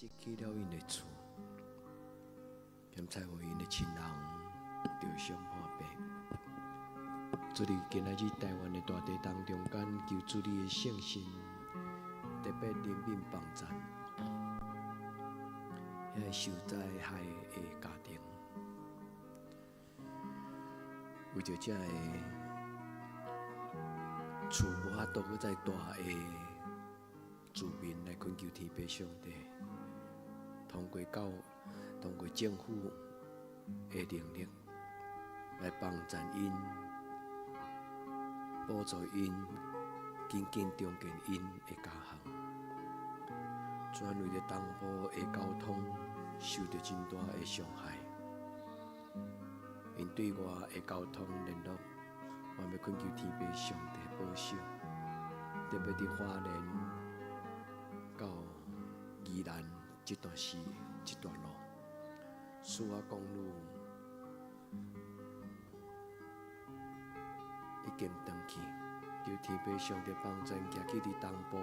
失去了𪜶的厝，兼采予𪜶的親人著傷破病。主你今仔日台灣的大地當中間，求主你的聖神特別憐憫幫贊，遐个受災害的家庭，為著這个厝無法度閣再大的住民來懇求天父上帝，通過政府的能力來幫贊𪜶，補助𪜶，緊緊重建𪜶的家鄉。轉為著東部的交通受著真大的傷害，𪜶對外的交通聯絡，我欲懇求天父上帝保守，特別佇花蓮到宜蘭這段時這段路，蘇澳公路已經斷去，求天父上帝幫贊，行去佇東部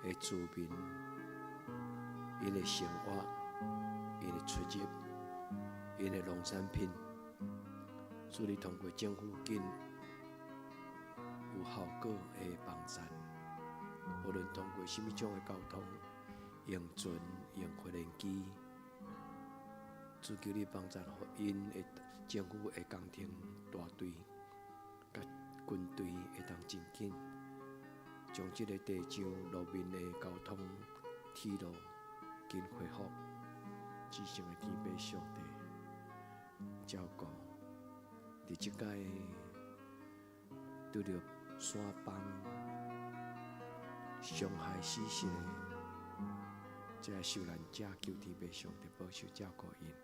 的住民，𪜶的生活、𪜶的出入、𪜶的農產品，主你通過政府緊有效果的幫贊，無論通過啥物種的交通，用船、用飛輪機，主求你幫贊，予𪜶的政府的工程大隊、佮軍隊會當真緊，將這个地上路面的交通鐵路緊恢復，至聖的天父上帝照顧，佇這擺拄著山崩傷害死屍的這个受難者，求天父上帝保守照顧𪜶。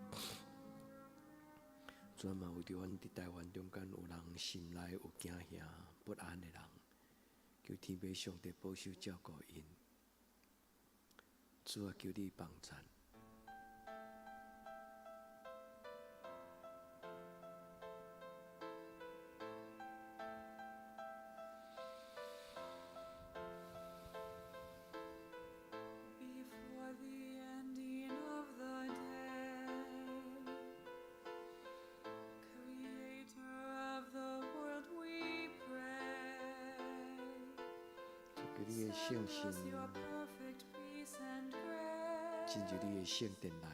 主嘛為著阮佇台灣中間有人心內有驚嚇不安的人，求天父上帝保守照顧𪜶。主啊，求你幫贊。 Before the ending of the day, Creator of the world, we pray. 主求你的聖 Send 神 us your perfect peace and grace, 進入你的聖殿內，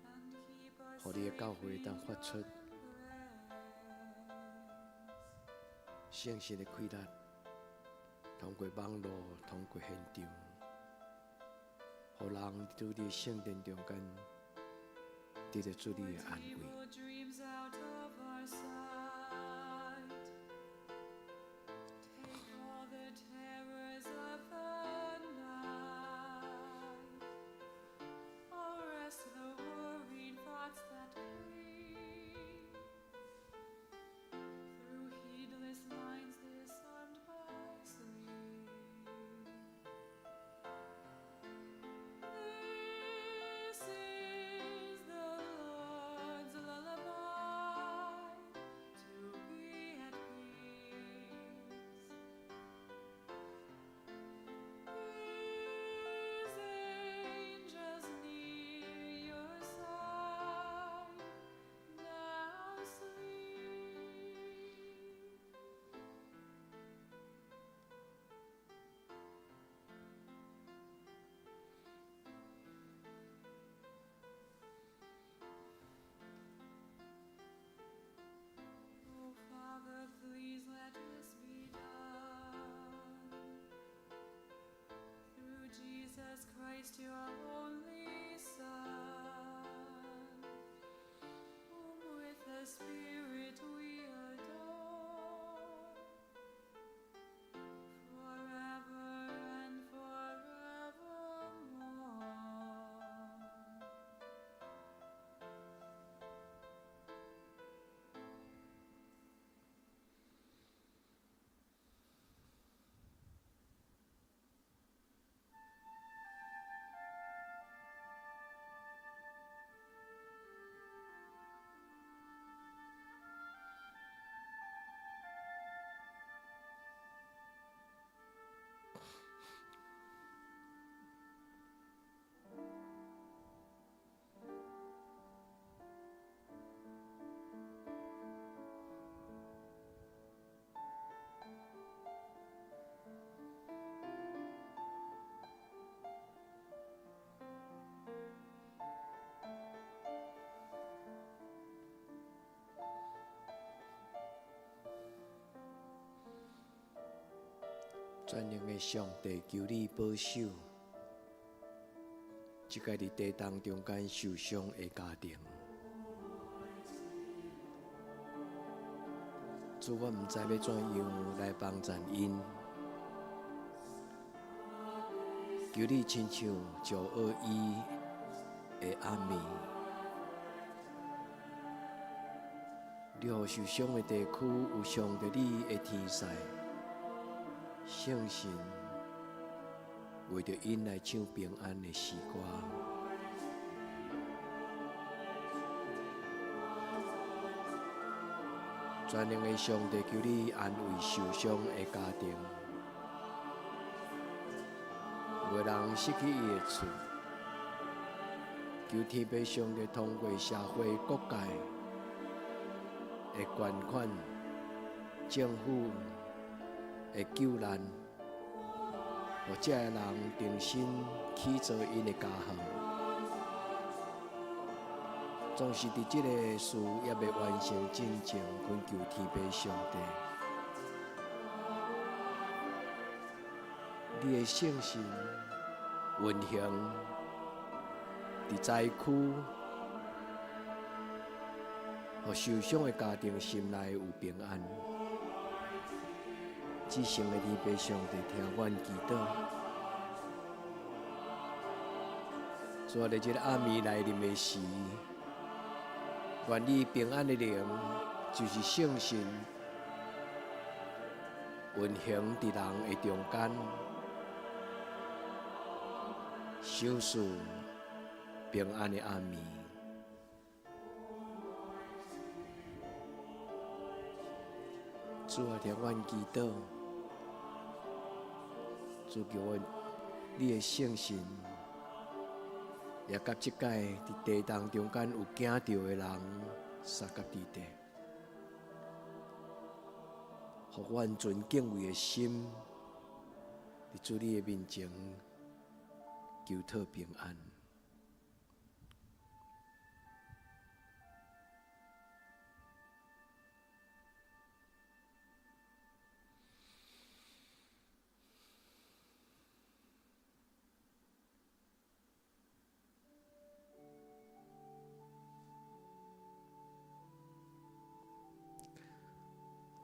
and keep us 予你的教會 safe 當 in 發 your 出 embrace. 聖神的氣力，通過網路，通過現場，予人佇你的聖殿中間得著主你的 Put 安慰。 evil dreams out of our sight. Take all the terrors of the night. Arrest the worried thoughts that creep through heedless minds disarmed by sleep. This is the Lord's lullaby to be at peace. His angels near your side now sleep. Oh, Father, please let this be done. Through Jesus Christ, your only Son, whom with the Spirit we adore, forever and forevermore. 全能的上帝，求你保守，這个佇地動中間受傷的家庭。主，我毋知欲怎樣來幫贊𪜶，求你親像石厄伊的暗暝，你予受傷的地區有上帝你的天使、聖神，為著𪜶來唱平安的詩歌。全能的上帝，求你安慰受傷的家庭，有的人失去伊的厝，求天父上帝通過社會各界的捐款、政府的救難，予這个人重新起造𪜶的家園。總是佇這個事猶未完成進前，懇求天父上帝，你的聖神運行佇災區，予受傷的家庭心內有平安。至聖的天父上帝，聽阮祈禱。主啊，佇這個暗暝來臨的時，願你平安的靈，就是聖神運行佇人的中間，賞賜平安的暗暝。主啊，聽阮祈禱，主求阮你的聖神，也佮這擺佇地動中間有驚著的人，相佮佇底，予阮存敬畏的心，佇主你的面前求討平安。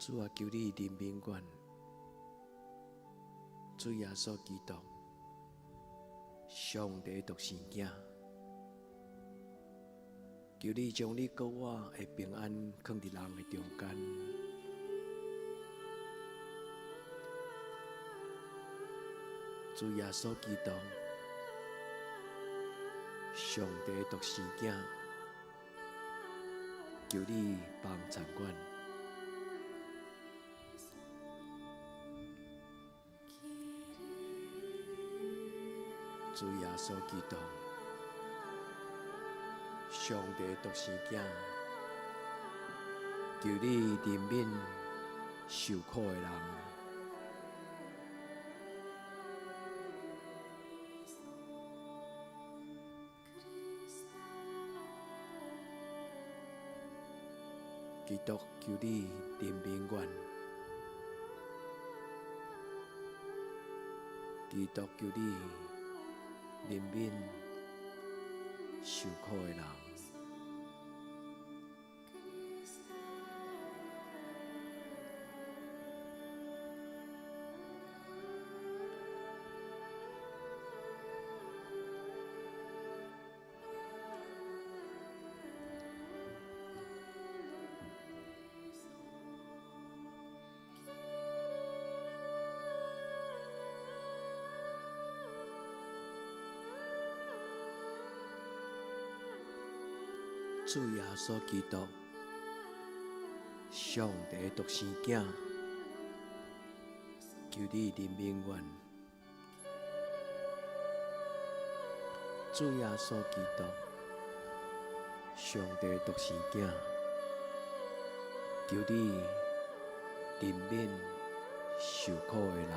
主啊，求你憐憫阮，主耶穌基督，上帝獨生囝，求你將你佮我的平安囥佇人的中間。主耶穌基督，上帝獨生囝，求你幫助阮。主耶穌基督，上帝獨生囝，求你憐憫受苦的人。基督，求你憐憫阮。基督，求你憐憫受苦的人。主耶穌基督，上帝獨生囝，求你憐憫阮。主耶穌基督，上帝獨生囝，求你憐憫受苦的人。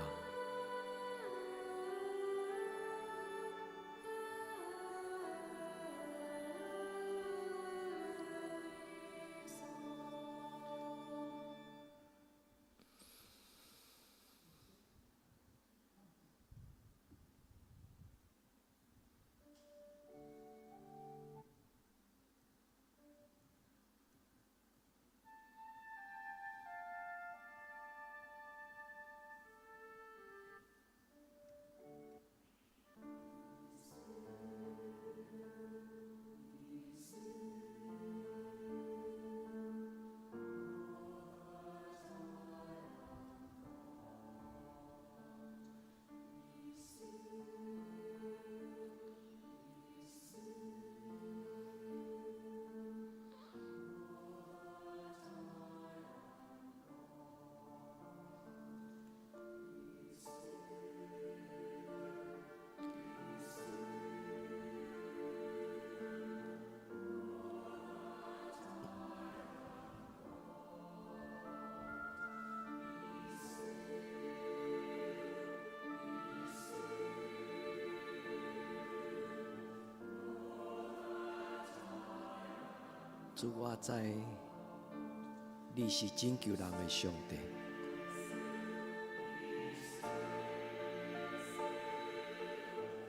主，我知你是拯救人的上帝。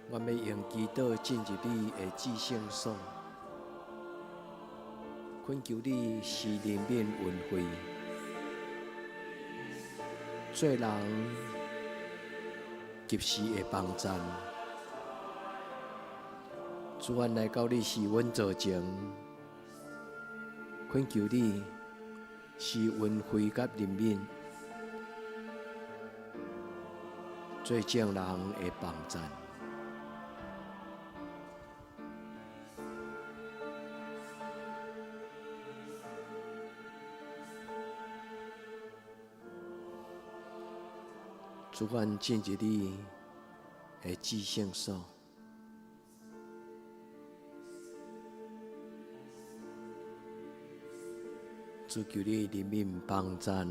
我欲用祈禱進入你的至聖所，懇求你施憐憫恩惠，做人及時的幫贊。主，阮來到你施恩座前，懇求你施恩惠佮憐憫，做眾人的幫贊。主，阮進入你的至聖所，主，求你憐憫幫贊，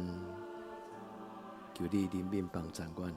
求你憐憫幫贊阮。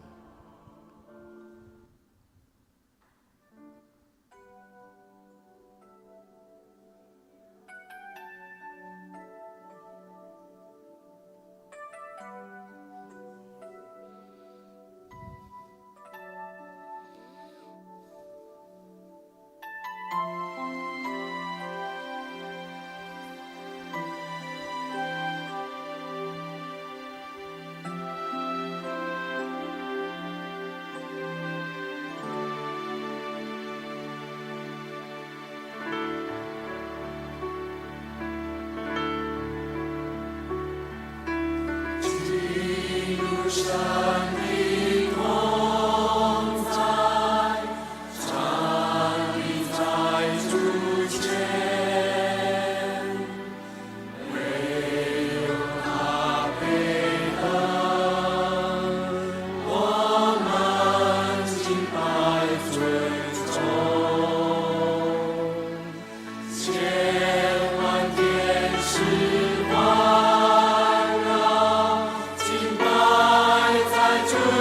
主。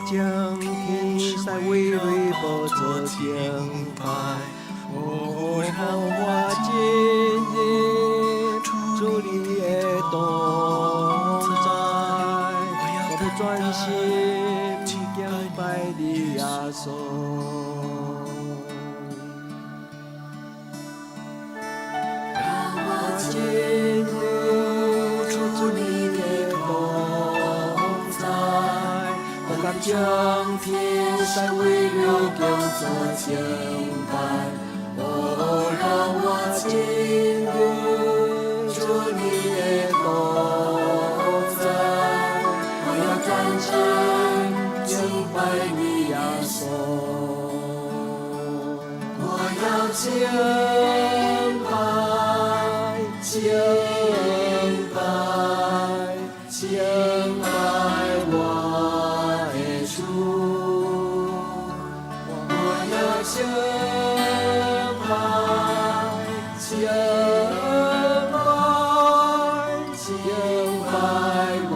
將天使圍內寶座敬拜，哦，讓我進入主你的同在，我欲專心敬拜你耶穌。讓我進入主你的同在，我敢將天使圍內叫做敬拜，哦，讓我進入主你的同在，我要專心敬拜你耶穌，我要敬拜，敬拜，敬拜我的主，我要敬拜，敬拜，敬拜我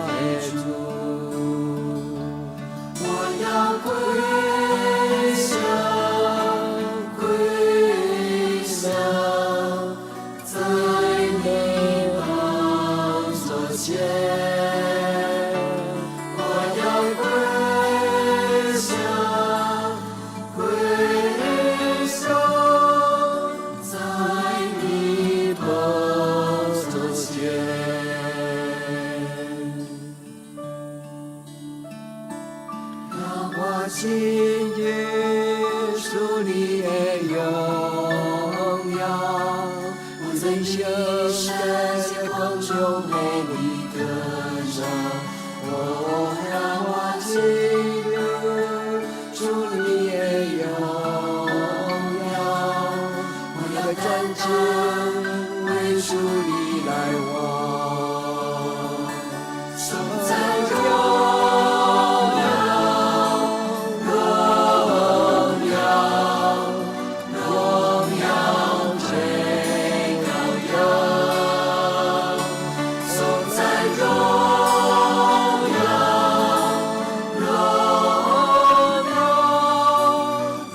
的主，我要跪下，跪下，在你寶座前，我要跪下，跪下，在你寶座前。讓我進入主你的榮耀，有聖潔的光中的你歌唱。哦，讓我進入主你的榮耀，我要專心為主你來活。頌讚榮耀，榮耀，榮耀最高榮。頌讚榮耀，榮耀，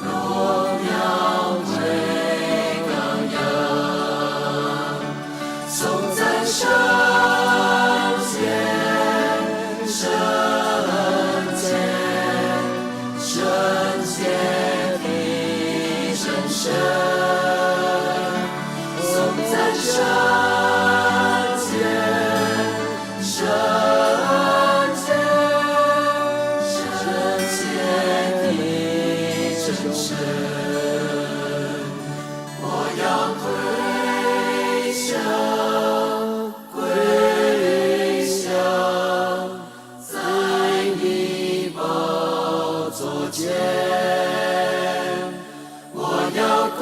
榮耀最高榮。頌讚聖潔，聖潔，聖潔的真神。頌讚聖潔，聖潔，聖潔的真神。我要跪下，跪下，在你寶座前。我要跪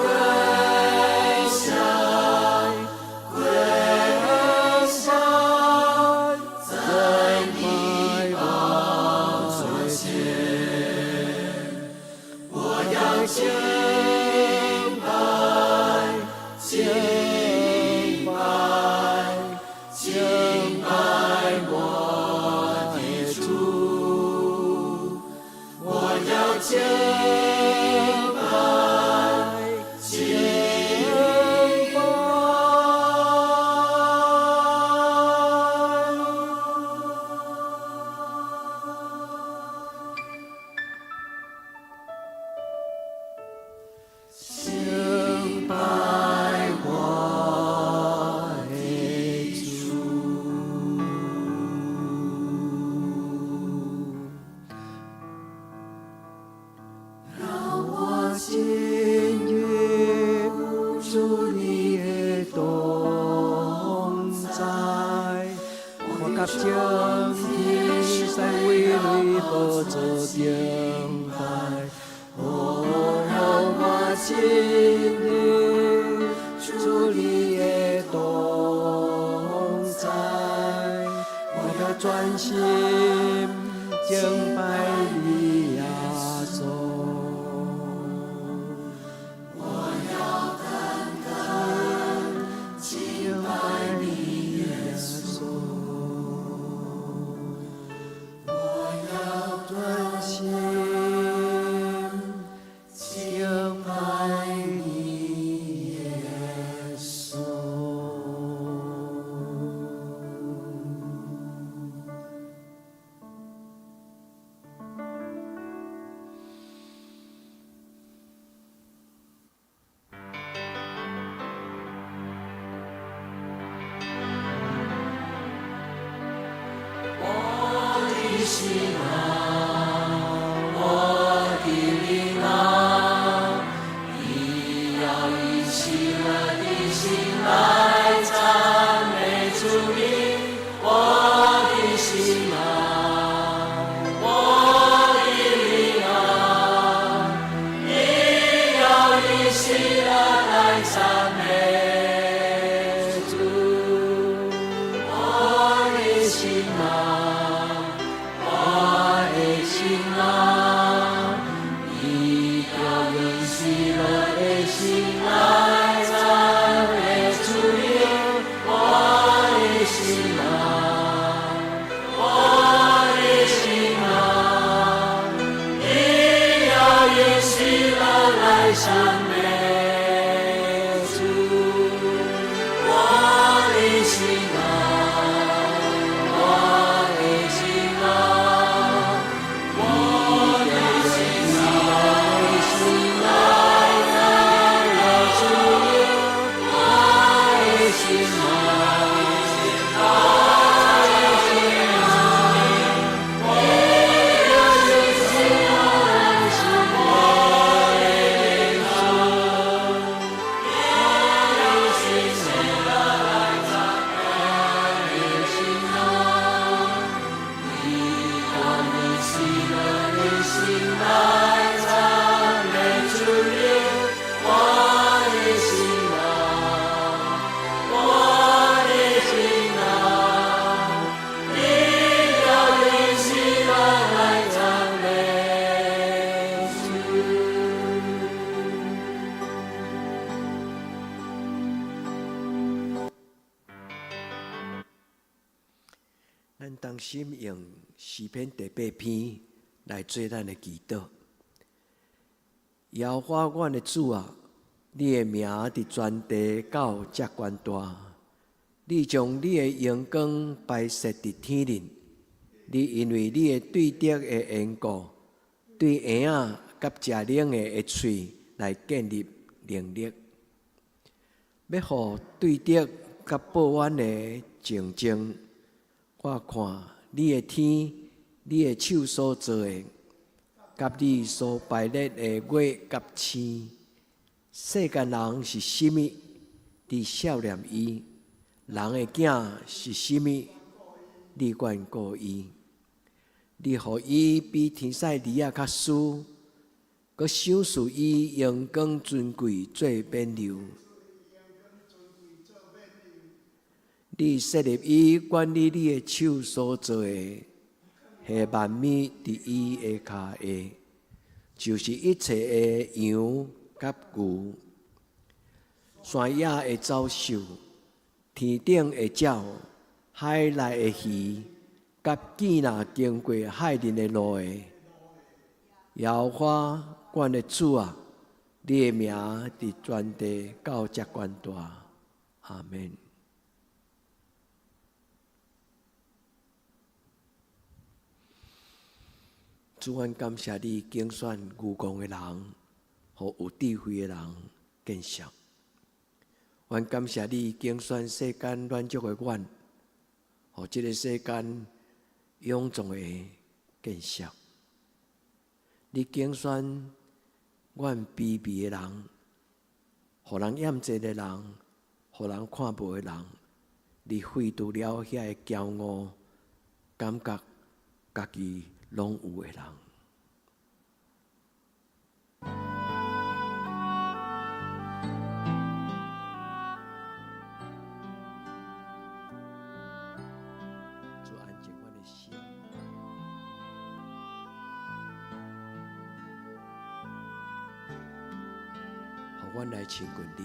下，跪下，在你寶座前。我要敬拜，敬拜，敬拜我的主。我要敬拜，敬拜。敬拜我的主。讓我進入主你的同在，我佮將天使圍內寶座敬拜。哦，讓我進入主你的同在，我要專心敬拜你耶穌。我要單單敬拜你耶穌。我要單心啊，我的靈啊，你要以喜樂的心來讚美主名。我的心啊，我的靈啊，你要以喜樂來讚美主。我的心啊，我的心啊，你要用喜樂的心來讚美主名。我的心啊，我的心啊，你要用喜樂來讚美主。我的心啊，我的心啊，我的心來讚美主名。我的心啊，我的心啊，你要用喜樂來讚美主。我的心啊，我的心啊，你要用喜樂的心來讚美主名。我的心啊，我的心啊，你要用喜樂來讚美主。咱同心用詩篇第八篇來做咱的祈禱。耶和華阮的主啊，你的名佇全地到遮懸大。你將你的榮光擺設佇天頂，你因為你的對德的緣故，對嬰仔佮食奶的的喙來建立能力，欲予對德佮報怨的靜靜。我看你的天，你的手所造的，佮你所排列的月佮星，世間人是啥物？你數念伊；人的囝是啥物？你眷顧伊。你予伊比天使兒仔較輸，閣賞賜伊榮光尊貴做冕旒。你設立伊管理你的手所造的，彼萬物佇伊的跤下，就是一切的羊佮牛，山野的走獸，天頂的鳥，海內的魚，佮見若經過海面的路的。耶和華阮的主啊，你的名佇全地到遮懸大。阿門。主，阮感謝你揀選愚戇的人，予有智慧的人見識。阮感謝你揀選世間軟弱的阮，予這个世間勇壯的見識。你揀選阮卑微的人，予人厭憎的人，予人看無的人，你廢除了遐个驕傲，感覺家己攏有的人。主安靜阮的心，予阮來親近你。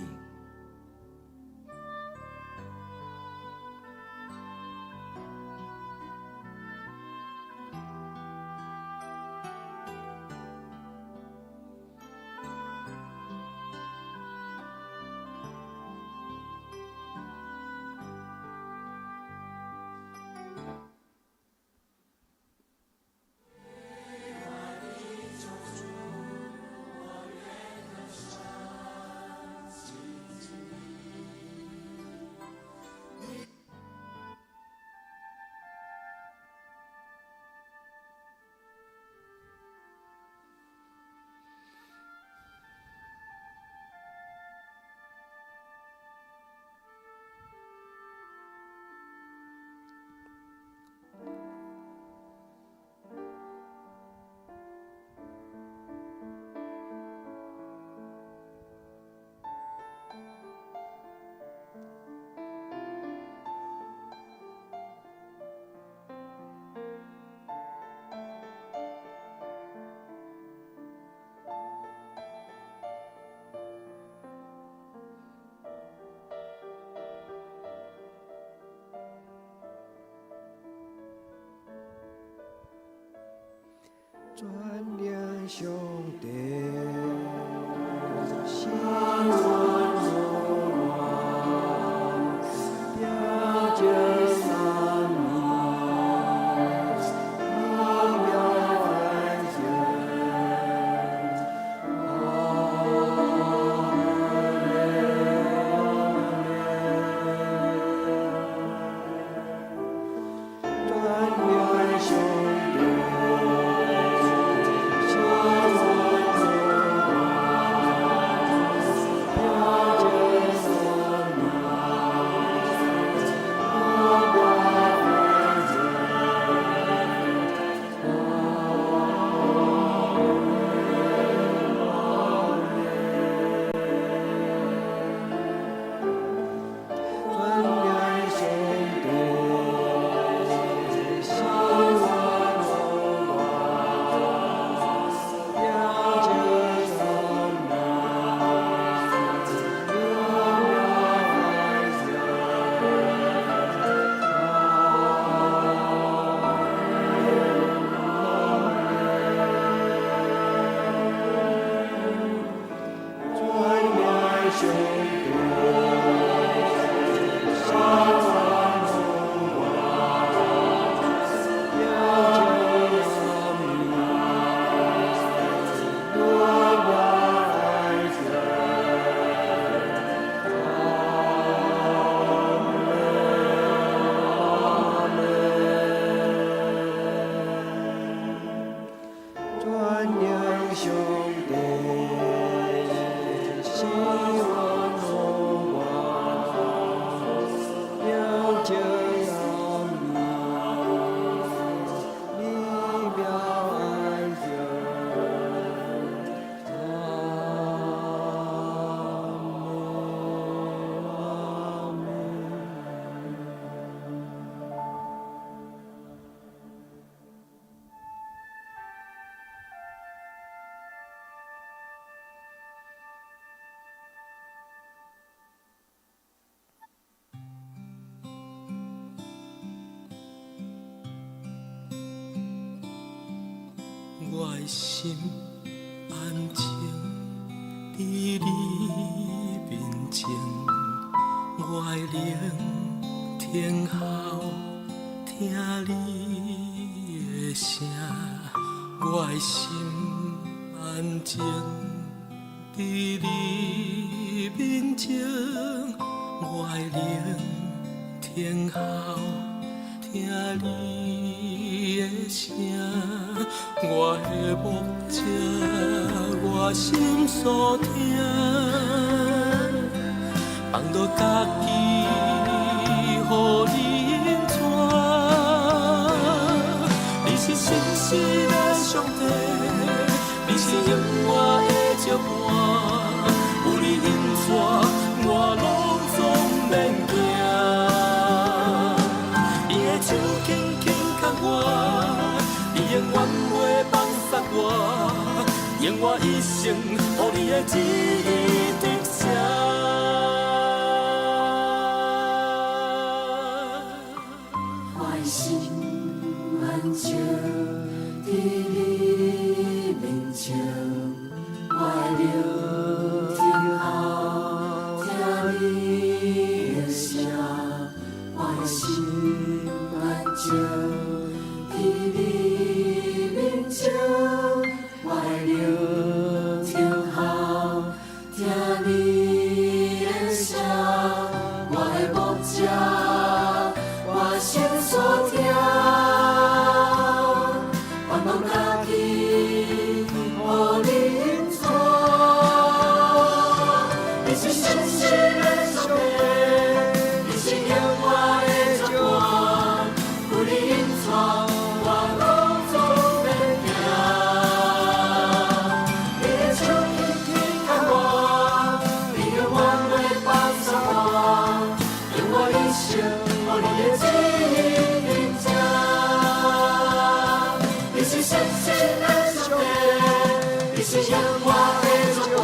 全能上帝，永遠無完，平靜安眠，美妙安息。阿們，阿們。全能上帝，永遠無完，平靜安眠，美妙安息。阿們，阿們。全能上帝，永遠無完，平靜安眠，美妙安息。阿們，阿們。全能上帝，永遠無完，平靜安眠，美妙安息。阿們，阿們。全能上帝，永遠無完，平靜安眠，美妙安息。阿們，阿們。我的心安靜佇你面前，我的靈聽候聽你的聲，我的心安靜佇你面前，我的靈聽候聽你的聲。我的牧者，我心所疼，放落家己，予你引帶。你是信實的上帝，你是永遠的石伴，有你引帶，我攏總免驚。伊的手緊緊牽我，伊永遠袂放捒我，用我一生予你的旨意得成。我的心安靜佇你面前，我的靈聽候聽你的聲，我的心安靜佇你面前，我的靈聽候聽你的聲，我的牧者，我心所疼，盼望家己予你引帶。你是信實的上帝，你是永遠的石伴，有你引帶，我攏總免驚。你的手緊緊牽我，你永遠袂放捒我，用我一生予你的旨意得成。你是信實的上帝，你是永遠的石伴，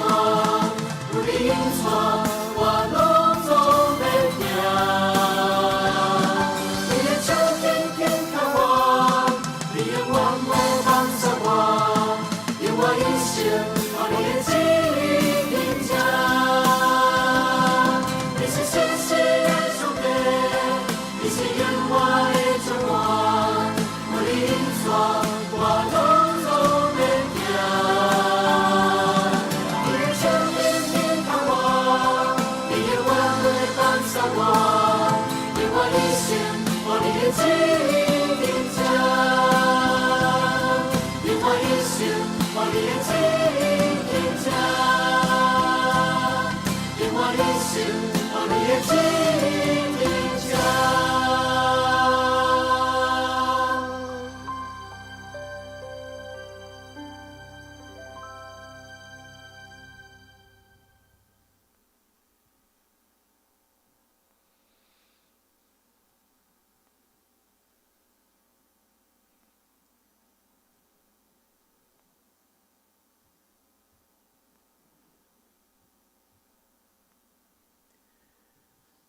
有你引帶，我攏總免一生，予你的旨意伫这。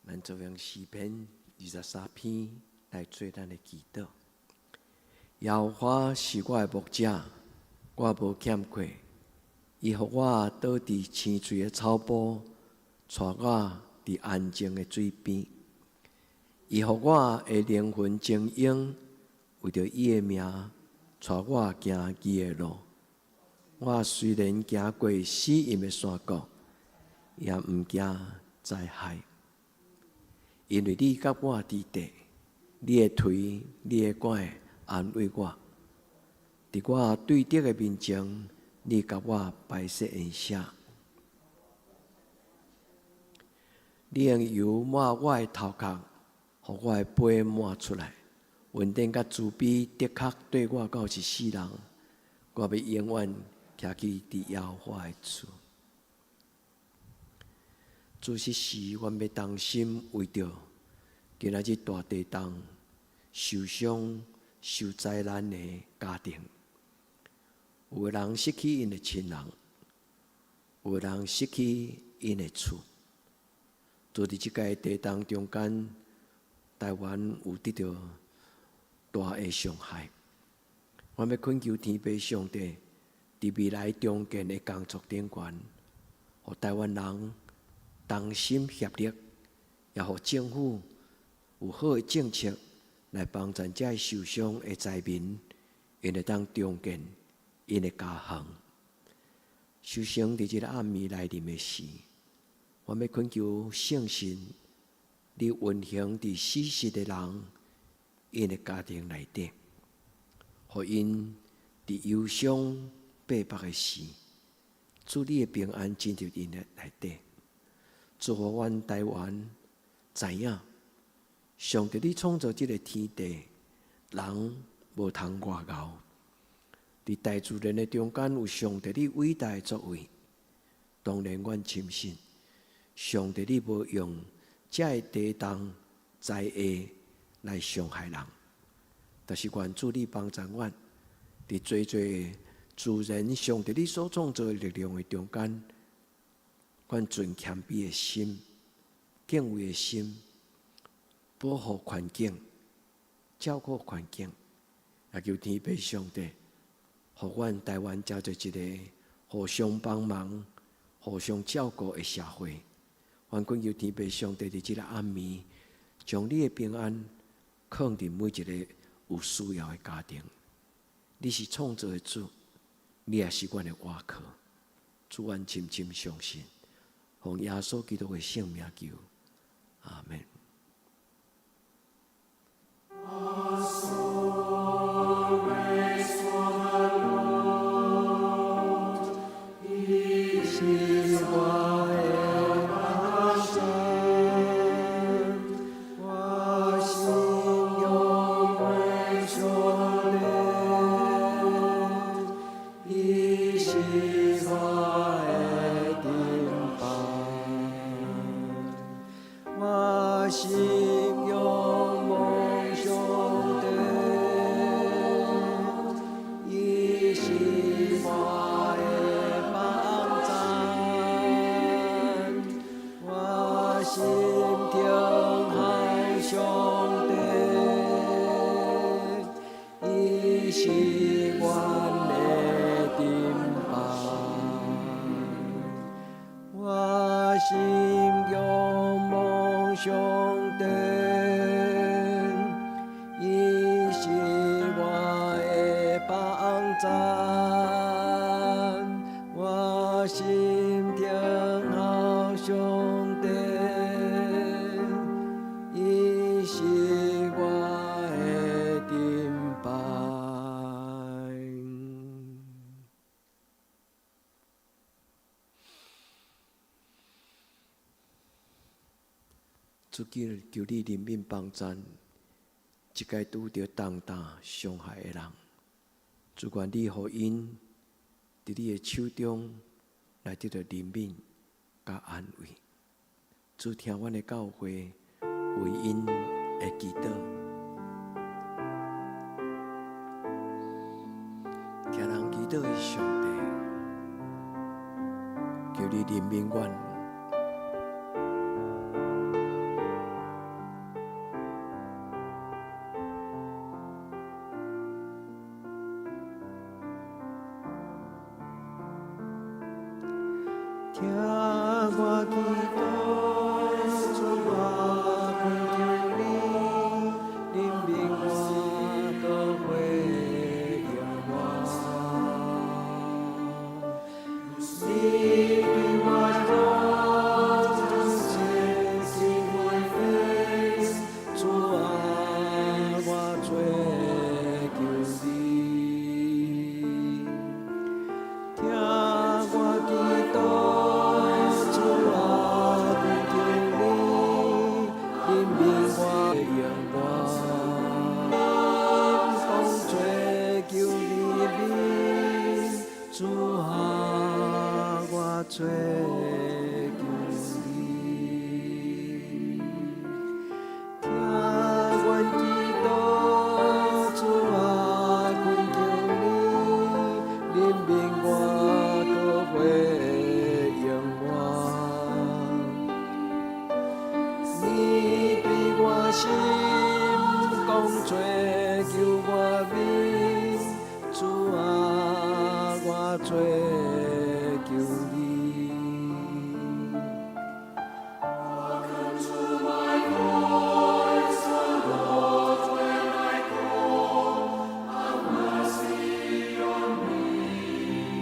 咱就用诗篇23篇來做咱的祈禱。耶和華是我的牧者，我無欠缺。伊予我倒佇青翠的草埔，帶我佇安靜的水邊。伊予我的靈魂晶瑩，為著伊的名，帶我行義的路。我雖然行過死蔭的山谷，也毋驚災害，因為你佮我佇佇，你的槌、你的拐安慰我。佇我對敵的面前，你共我擺設筵席。你用油抹我的頭殼，予我的杯滿出來。恩典佮慈悲的確綴我到一世人，我欲永遠徛起佇耶和華的厝。主這時，阮欲同心為著今仔日大地震受傷、受災難的家庭，有的人失去𪜶的親人，有的人失去𪜶的厝。就佇這個地震中間，台灣有得著大的傷害。我欲懇求天父上帝，佇未來重建的工作頂懸，予台灣人同心協力，也予政府有好的政策來幫助這个受傷的災民，𪜶會當重建𪜶的家園。首先，佇這个暗暝來臨的時，我欲懇求聖神，你運行佇死逝的人𪜶的家庭內底，予𪜶佇憂傷迫迫的時，主你的平安進入𪜶的內底。祝福阮台灣知影，上帝你創造這个天地，人無通外敖。佇大自然的中間有上帝你偉大的作為，當然阮深信，上帝你無用這个地動災禍來傷害人，但是願主你幫助阮，佇濟濟自然上帝你所創造的力量的中間，阮存謙卑的心、敬畏的心，保護環境、照顧環境，也求天父上帝，予阮台灣成做一个互相幫忙、互相照顧的社會。阮懇求天父上帝佇這个暗暝，將你的平安放佇每一个有需要的家庭。你是創造的主，你也是阮的倚靠。主，阮深深相信，奉耶穌基督的聖名求，阿們。伊是我的幫贊，我心仰望上帝，伊是我的盾牌。我心仰望上帝，伊是我的幫贊。我心停靠上帝，伊是阮的盾牌。我心仰望上帝，伊是我的幫贊。我心停靠上帝，伊是我的盾牌。主求求你憐憫幫贊，這个拄著重大傷害的人。主願你予𪜶佇你的手中來得到憐憫佮安慰。主聽阮的教會為𪜶的祈禱，聽人祈禱的上帝，求你憐憫阮。聽我祈禱，主我懇求你，憐憫我，閣回應我。你對我講，Seek my face，主啊，我追求你。聽我祈禱，主啊，懇求你，憐憫我，應我。講追求你面，主啊，我追求你。聽阮祈禱，主啊，懇求你，憐憫我，閣回應我。你對我心講追求我面，主啊，我追求你。 Hearken to my voice, O Lord, when I call. Have mercy on me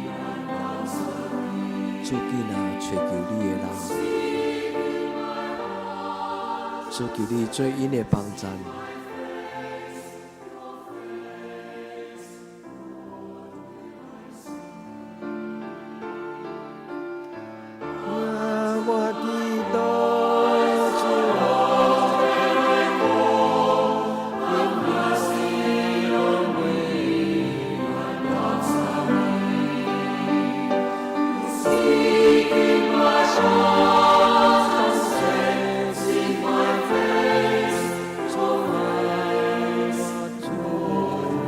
and answer me. 主緊啊，揣求你的人，主求你做𪜶的幫贊。聽我祈禱，主啊，憐憫我，回應我。 Seek in my heart and say, Seek my face, 主啊，我追求你。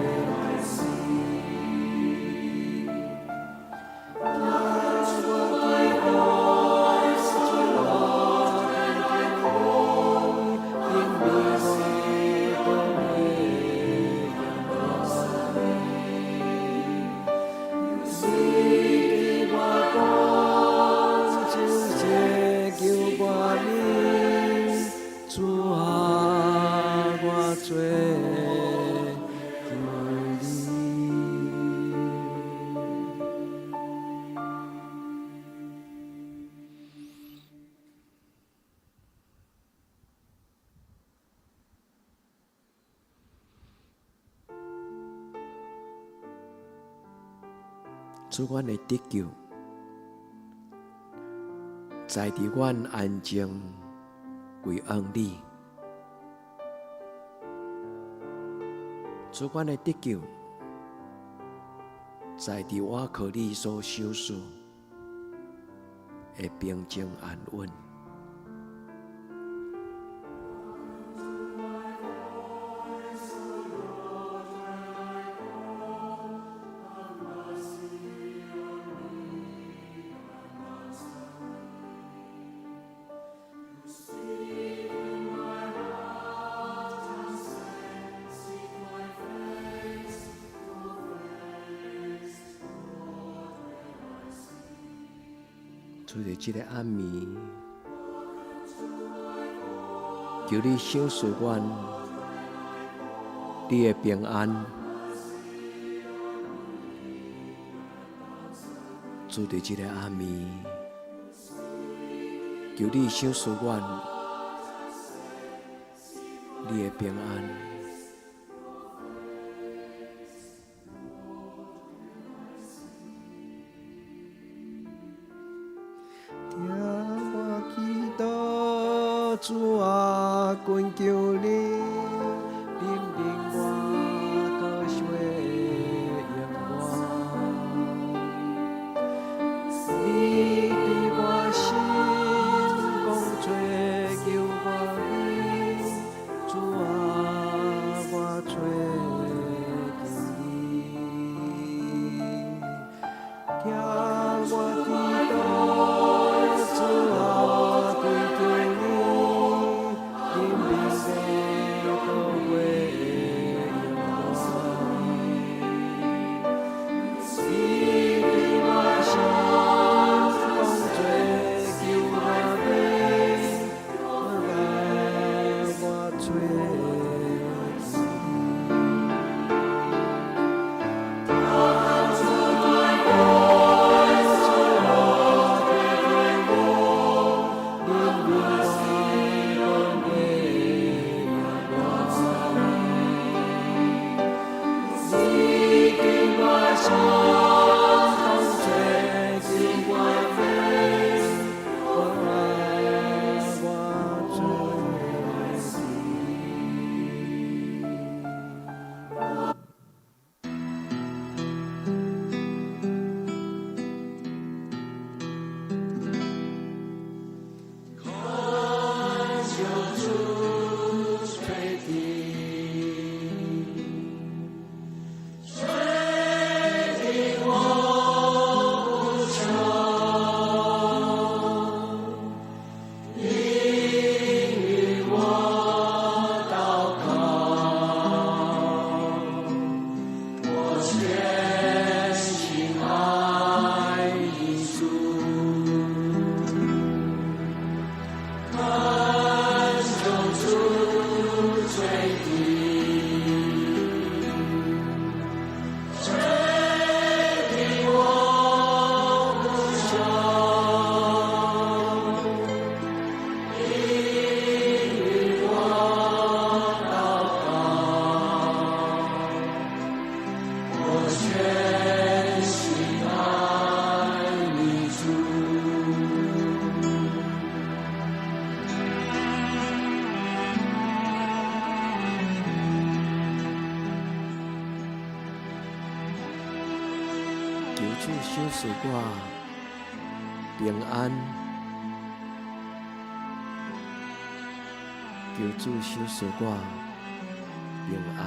Hearken to my voice, O Lord, when I call. 憐憫我，回應我。 Seek 你我講，主請求我面，主啊，我追求你。主，阮的得救，在佇阮安靜歸向你。主，阮的得救，在佇我靠你所賞賜的平靜安穩。主佇這个暗暝，求你賞賜阮你的平安。主佇這个暗暝，求你賞賜阮你的平安。聽我祈禱，主主啊，懇求你，憐憫我，閣回應我。你對我心講做求我免，主啊，我找求你，聽我祈禱，主啊，懇求你，憐憫的閣回應我。你對我心講做求我免，來我找求你。憐憫我，閣回應我。你對我心講做求我免，來我找求你。求主垂聽，垂聽我呼求，應允我禱告，我全心愛你主。懇求主垂聽，垂聽我呼求，應允我禱告，我全心愛你主。求主賞賜我平安，求主賞賜我平安。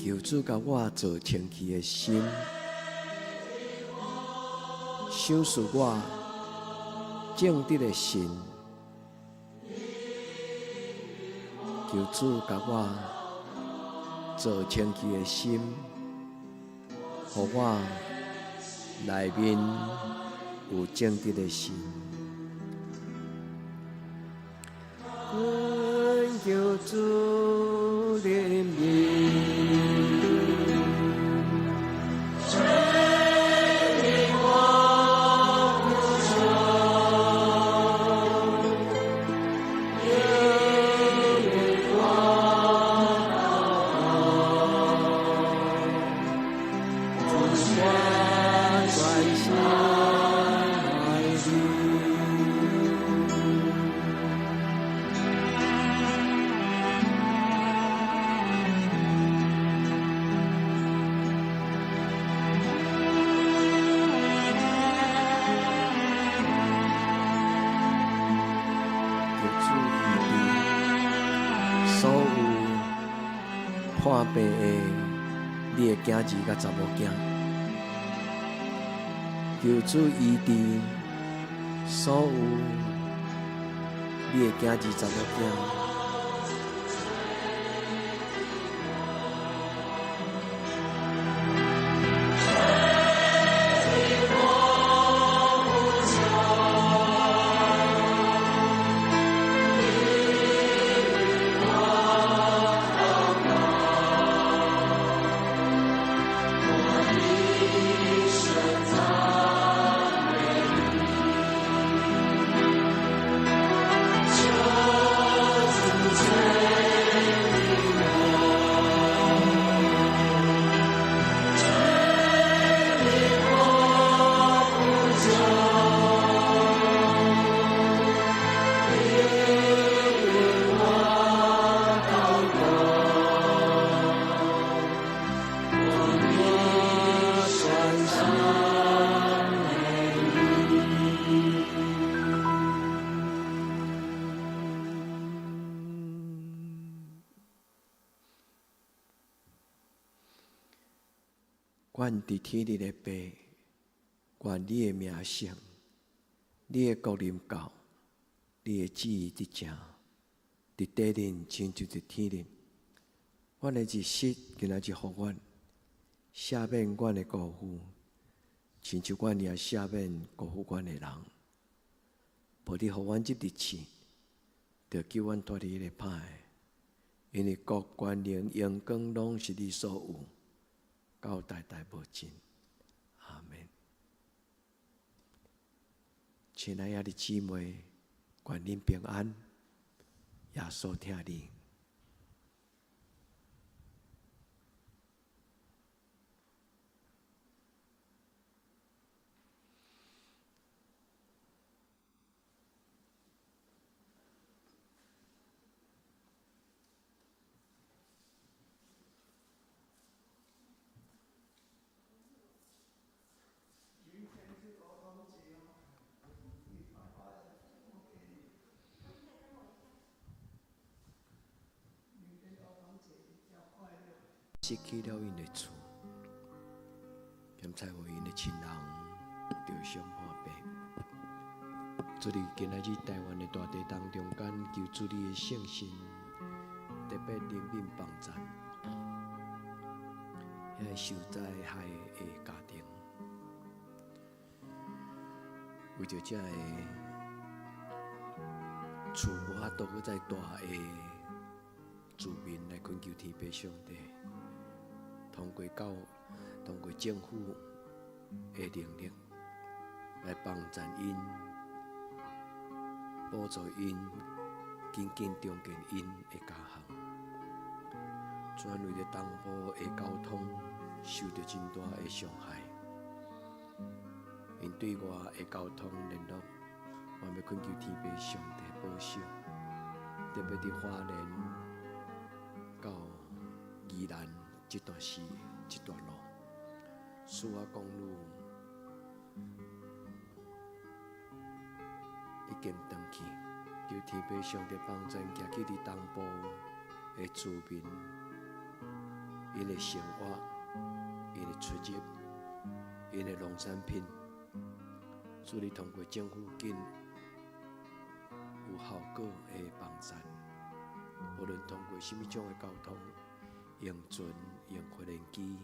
求主共我做清氣的心，賞賜我正直的心。求主共我做清氣的心，予我內面有正直的心。懇求主憐憫，垂聽我呼求，應允我禱告。破病的你的囝兒佮查某囝，求主醫治所有你的囝兒查某囝。阮佇天頂的父，願你的名聖，你的國臨到，你的旨意得成，佇地頂親像佇天頂。阮的日食今仔日予阮，赦免阮的過犯，親像阮也赦免辜負阮的人。無你予阮入佇試，著救阮脫離彼個歹的，因為國權能榮光攏是你所有。到代代無盡，阿們。親愛的姊妹，願恁平安，耶穌疼你。失去了𪜶的厝，兼采予𪜶的親人著傷破病。主你今仔日台灣的大地當中間，求主你的聖神特別憐憫幫贊，遐個受災害的家庭，為著這個厝無法度閣再大的住民來懇求天父上帝。通過政府的能力來幫贊𪜶，補助𪜶，緊緊重建𪜶的家鄉。主為著東部的交通受著真大的傷害，𪜶對外的交通聯絡，我欲懇求天父上帝保守，特別佇花蓮到宜蘭這段時這段路，蘇澳公路已經斷去，求天父上帝幫贊，行去佇東部的住民，𪜶的生活、𪜶的出入、𪜶的農產品，主你通過政府緊有效果的幫贊，無論通過啥物種的交通，用船、用飛輪機，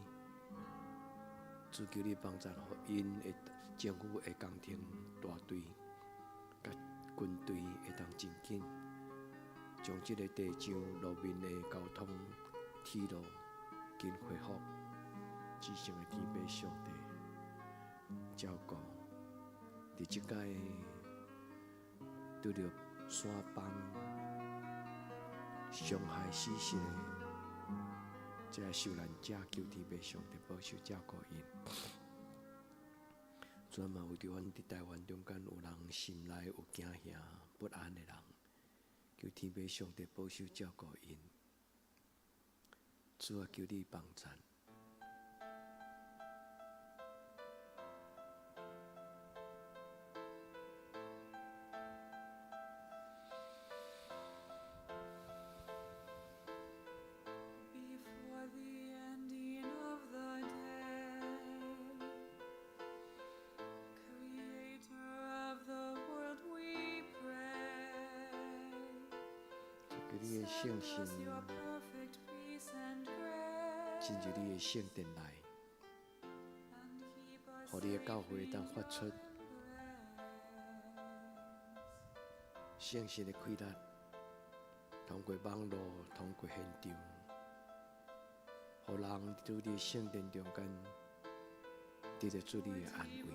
主求你幫贊，予𪜶的政府的工程大隊、佮軍隊會當真緊，將這个地上路面的交通鐵路緊恢復，至聖的天父上帝照顧。佇這擺拄著山崩傷害死屍的這个受難者，求天父上帝保守照顧𪜶。主嘛為著阮佇台灣中間有人心內有驚嚇不安的人，求天父上帝保守照顧𪜶。主啊，求你幫贊。 Before 你的聖神進入你的聖殿內，予你的教會會當發出聖神的氣力，通過網路，通過現場，予人佇你的聖殿中間得著主你的安慰。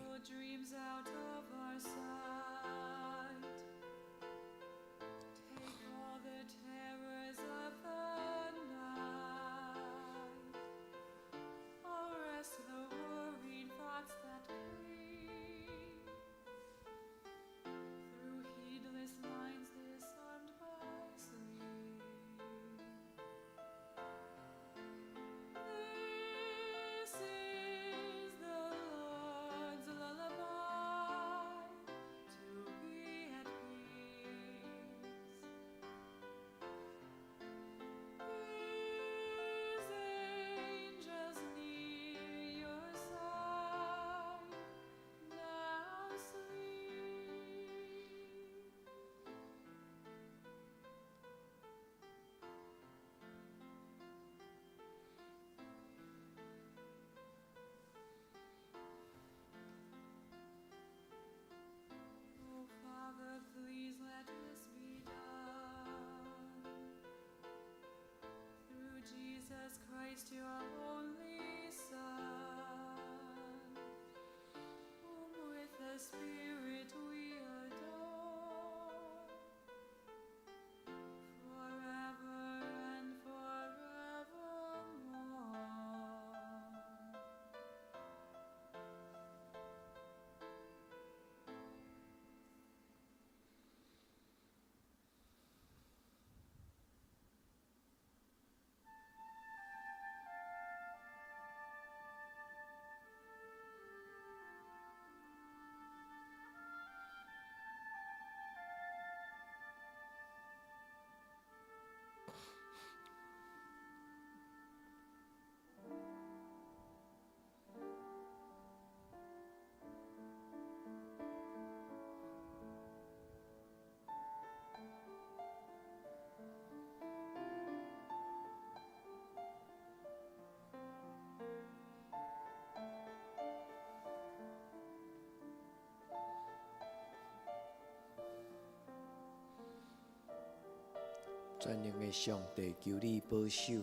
全能的上帝，求你保守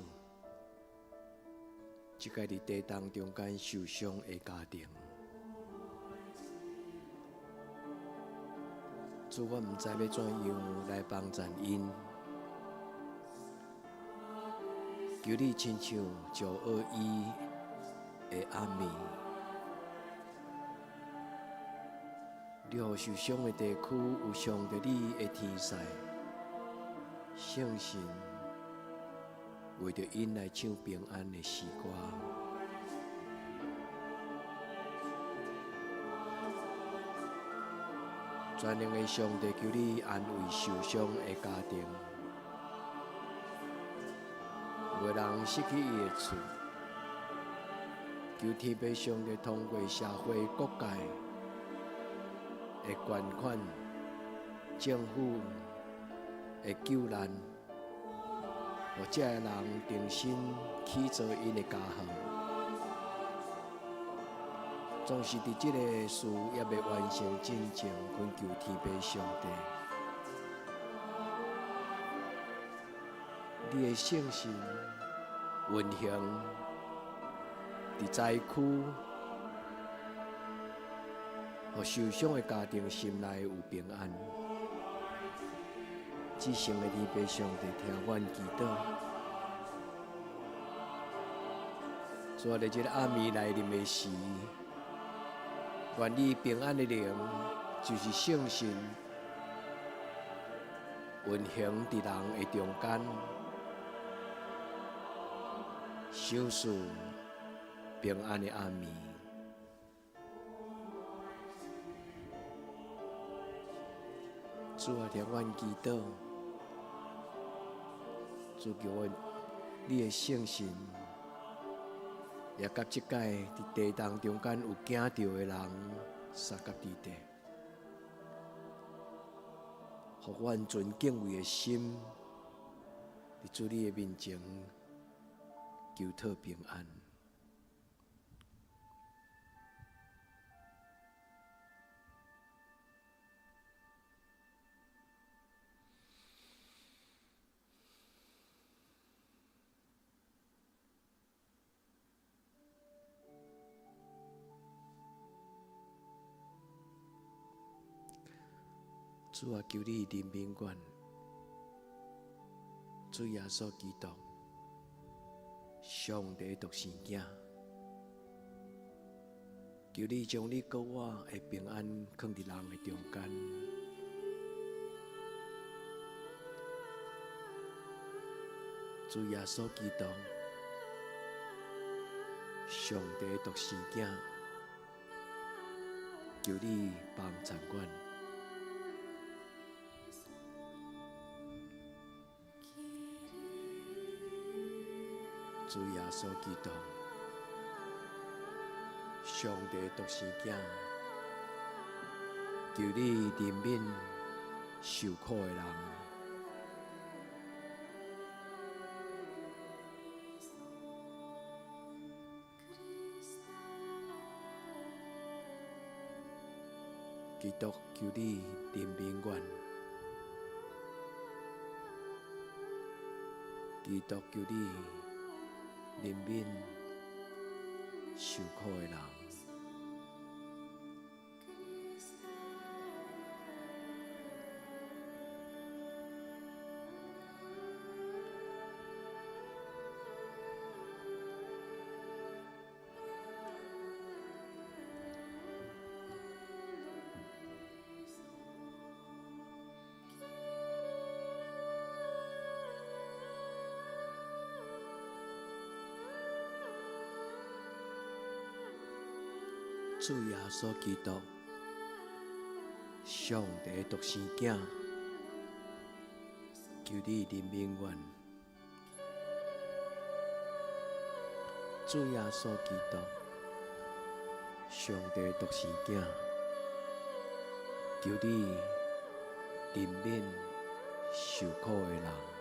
這个佇地動中間受傷的家庭。主，我毋知欲怎樣來幫贊𪜶，求你親像921的暗暝，你予受傷的地區有上帝你的天使。聖神為著𪜶來唱平安的詩歌。全能的上帝，求你安慰受傷的家庭。有的人失去伊的厝，求天父上帝通過社會各界的捐款、政府的救難，予這个人重新起造𪜶的家園。總是佇這個事業未完成進前，懇求天父上帝，你的聖神運行佇災區，予受傷的家庭心內有平安。至聖的天父上帝，聽阮祈禱。主啊，佇這個暗暝來臨的時，願你平安的靈，就是聖神運行佇人的中間，賞賜平安的暗暝。主啊，聽阮祈禱，主求阮你的聖神，也佮這擺佇地動中間有驚著的人，相佮佇底，予阮存敬畏的心，佇主你的面前求討平安。主啊，求你憐憫阮。主耶穌基督，上帝獨生囝，求你將你佮我的平安囥佇人的中間。主耶穌基督，上帝獨生囝，求你幫贊阮。主耶穌基督，上帝獨生囝，求你憐憫受苦的人。基督，求你憐憫阮。基督，求你憐憫受苦的人。主耶穌基督，上帝獨生囝，求你憐憫阮。主耶穌基督，上帝獨生囝，求你憐憫受苦的人。